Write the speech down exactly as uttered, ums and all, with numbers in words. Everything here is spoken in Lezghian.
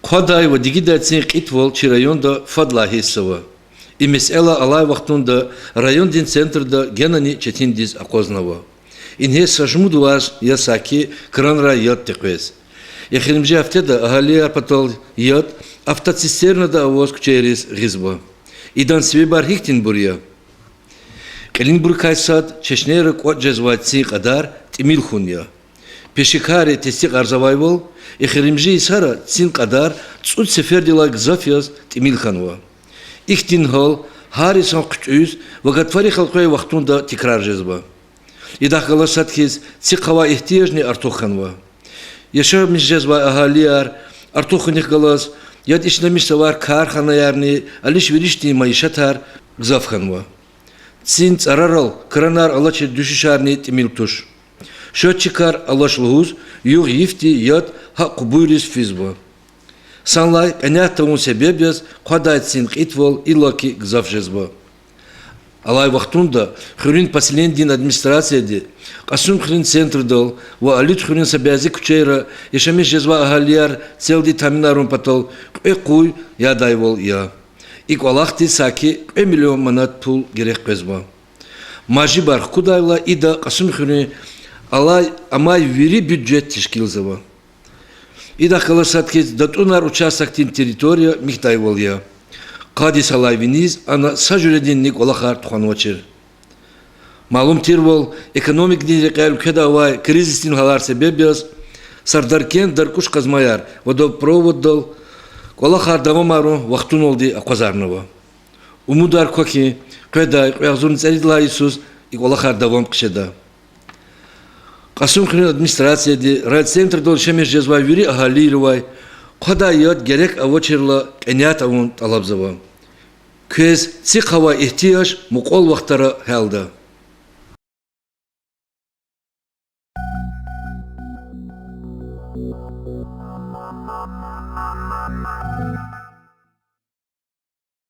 Хъвадай ва дигидай цин кьитвал чи районда фад лагьай гьисс ава. И месэла алай вахтунда райондин центрда генани четиндиз акъвазнава. Ингье са жумуд варз я саки кранрай яд текъвез. Эхиримжи гьафтеда агьалияр патал яд автоцистернада аваз куьчейриз гъизва. Идан себебар гьихьтинбур я? Кьилинбурукай сад чешнейра кӀватӀ жезвай цин кьадар тӀимил хьун я. Пешекарри тестикьарзавайвал, эхиримжи йисара цин кьадар цӀуд сефердилай гзаф яз тӀимил хьанва. Ихьтин гьал гьар йисан хъуьтӀуьз ва гатфарихъ элкъвей вахтунда тикрар жезва. Идахъ галаз сад хьиз ци хъавай игьтияжни артух хьанва. Яшамиш жезвай агьалияр артух хьунихъ галаз яд ишламишзавай карханаярни алиш-веришдин майишатар гзаф хьанва. Цин цӀарарал кранар алачир дуьшуьшарни тӀимил туш. Шад чкайрал алач лугьуз, югъ-йифди яд гьакӀ къубуйриз физва. Санлай кьенят тавун себеб яз хъвадай цин кьитвал иллаки гзаф жезва. Алай вахтунда хуьруьн поселенидин администрацияди Кьасумхуьруьн центрдал ва Алидхуьруьн са бязи куьчейра яшамиш жезвай агьалияр селди таъминарун патал кьве къуй ядайвал я. И кӀвалахдиз саки кьве миллион манат пул герек къвезва. Мажибар хкудайла, ида Кьасумхуьруьн алай амай вири бюджет тешкилзава. Идахъ галаз сад хьиз датӀунар участокдин территория михьдайвал я. Къад йисалай виниз ана са жуьрединни кӀвалахар тухванвачир. Малум тирвал, экономикадин рекьяй уьлкведа авай кризисдин гьалар себеб яз Сардаркент-Даркуш къазмаяр водопроводдал кӀвалахар давамарун вахтуналди акъвазарнава. Умудар ква хьи, къведай кьве агъзурни цӀерид лагьай йисуз и кӀвалахар давам хъжеда. Кьасумхуьруьн администрацияди райцентрдал яшамиш жезвай вири агьалийривай хъвадай яд герек авачирла кьенят авун тӀалабзава. Квез ци хъавай игьтияж мукьвал вахтара гьялда.